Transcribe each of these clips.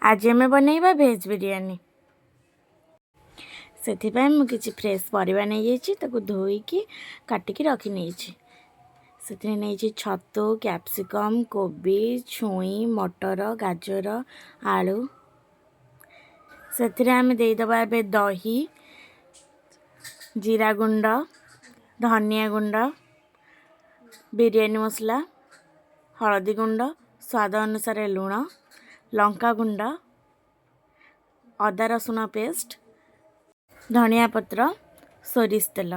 ଆଜି ଆମେ ବନେଇବା ଭେଜ୍ ବିରିୟାନୀ। ସେଥିପାଇଁ ମୁଁ କିଛି ଫ୍ରେଶ୍ ପରିବା ନେଇଯାଇଛି, ତାକୁ ଧୋଇକି କାଟିକି ରଖିନେଇଛି। ସେଥିରେ ନେଇଛି ଛତୁ, କ୍ୟାପ୍ସିକମ୍, କୋବି, ଛୁଇଁ, ମଟର, ଗାଜର, ଆଳୁ। ସେଥିରେ ଆମେ ଦେଇଦେବା ଏବେ ଦହି, ଜିରା ଗୁଣ୍ଡ, ଧନିଆ ଗୁଣ୍ଡ, ବିରିୟାନୀ ମସଲା, ହଳଦୀ ଗୁଣ୍ଡ, ସ୍ୱାଦ ଅନୁସାରେ ଲୁଣ, ଲଙ୍କା ଗୁଣ୍ଡ, ଅଦା ରସୁଣ ପେଷ୍ଟ, ଧନିଆ ପତ୍ର, ସୋରିଷ ତେଲ।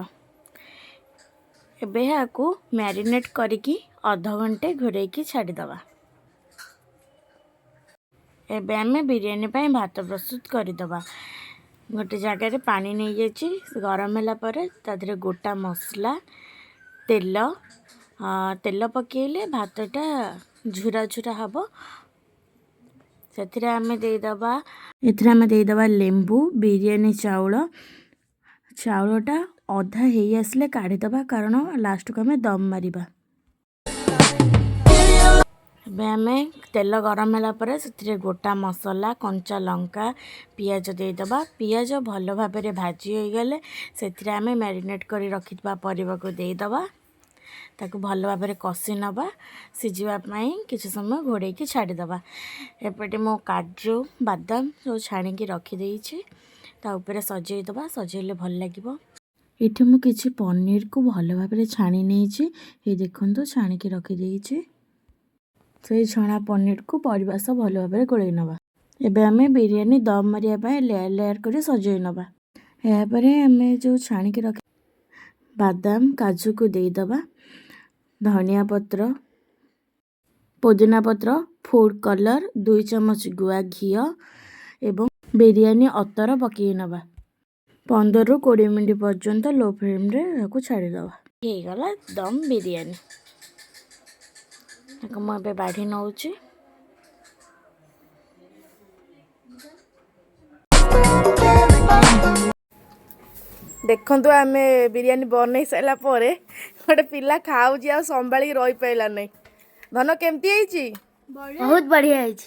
ଏବେ ଏହାକୁ ମ୍ୟାରିନେଟ୍ କରିକି ଅଧଘଣ୍ଟେ ଘୋଡ଼େଇକି ଛାଡ଼ିଦେବା। ଏବେ ଆମେ ବିରିୟାନୀ ପାଇଁ ଭାତ ପ୍ରସ୍ତୁତ କରିଦେବା। ଗୋଟେ ଜାଗାରେ ପାଣି ନେଇଯାଇଛି। ଗରମ ହେଲା ପରେ ତା ଦେହରେ ଗୋଟା ମସଲା, ତେଲ, ତେଲ ପକାଇଲେ ଭାତଟା ଝୁରା ଝୁରା ହେବ। ସେଥିରେ ଆମେ ଦେଇଦେବା, ଏଥିରେ ଆମେ ଦେଇଦେବା ଲେମ୍ବୁ, ବିରିୟାନୀ ଚାଉଳ। ଚାଉଳଟା ଅଧା ହେଇ ଆସିଲେ କାଢ଼ିଦେବା, କାରଣ ଲାଷ୍ଟକୁ ଆମେ ଦମ୍ ମାରିବା। ଏବେ ଆମେ ତେଲ ଗରମ ହେଲା ପରେ ସେଥିରେ ଗୋଟା ମସଲା, କଞ୍ଚା ଲଙ୍କା, ପିଆଜ ଦେଇଦେବା। ପିଆଜ ଭଲ ଭାବରେ ଭାଜି ହୋଇଗଲେ ସେଥିରେ ଆମେ ମ୍ୟାରିନେଟ୍ କରି ରଖିଥିବା ପରିବାକୁ ଦେଇଦେବା। ତାକୁ ଭଲ ଭାବରେ କଷି ନେବା। ସିଝିବା ପାଇଁ କିଛି ସମୟ ଘୋଡ଼େଇକି ଛାଡ଼ିଦେବା। ଏପଟେ ମୁଁ କାଜୁ, ବାଦାମ ସବୁ ଛାଣିକି ରଖିଦେଇଛି। ତା ଉପରେ ସଜେଇ ଦେବା। ସଜେଇଲେ ଭଲ ଲାଗିବ। ଏଠି ମୁଁ କିଛି ପନିରକୁ ଭଲ ଭାବରେ ଛାଣି ନେଇଛି। ଏଇ ଦେଖନ୍ତୁ, ଛାଣିକି ରଖିଦେଇଛି। ସେଇ ଛଣା ପନିରକୁ ପରିବା ସହ ଭଲ ଭାବରେ ଗୋଳେଇ ନେବା। ଏବେ ଆମେ ବିରିୟାନୀ ଦମ୍ ମାରିବା ପାଇଁ ଲେୟାର ଲେୟାର କରି ସଜେଇ ନେବା। ଏହାପରେ ଆମେ ଯେଉଁ ଛାଣିକି ରଖି ବାଦାମ, କାଜୁକୁ ଦେଇଦେବା। ଧନିଆ ପତ୍ର, ପୋଦିନା ପତ୍ର, ଫୁଡ଼୍ କଲର୍, 2 ଚାମଚ ଗୁଆ ଘିଅ ଏବଂ ବିରିୟାନୀ ଅତର ପକାଇ ନେବା। 15ରୁ 20 ମିନିଟ୍ ପର୍ଯ୍ୟନ୍ତ ଲୋ ଫ୍ଲେମ୍ରେ ଏହାକୁ ଛାଡ଼ିଦେବା। ହେଇଗଲା ଦମ୍ ବିରିୟାନୀ। ତାକୁ ମୁଁ ଏବେ ବାଢ଼ି ନେଉଛି। ଦେଖନ୍ତୁ, ଆମେ ବିରିୟାନୀ ବନେଇ ସାରିଲା ପରେ ଗୋଟେ ପିଲା ଖାଉଛି ଆଉ ସମ୍ଭାଳିକି ରହିପାରିଲା ନାହିଁ। ଧନ, କେମିତି ହେଇଛି? ବହୁତ ବଢିଆ ହେଇଛି।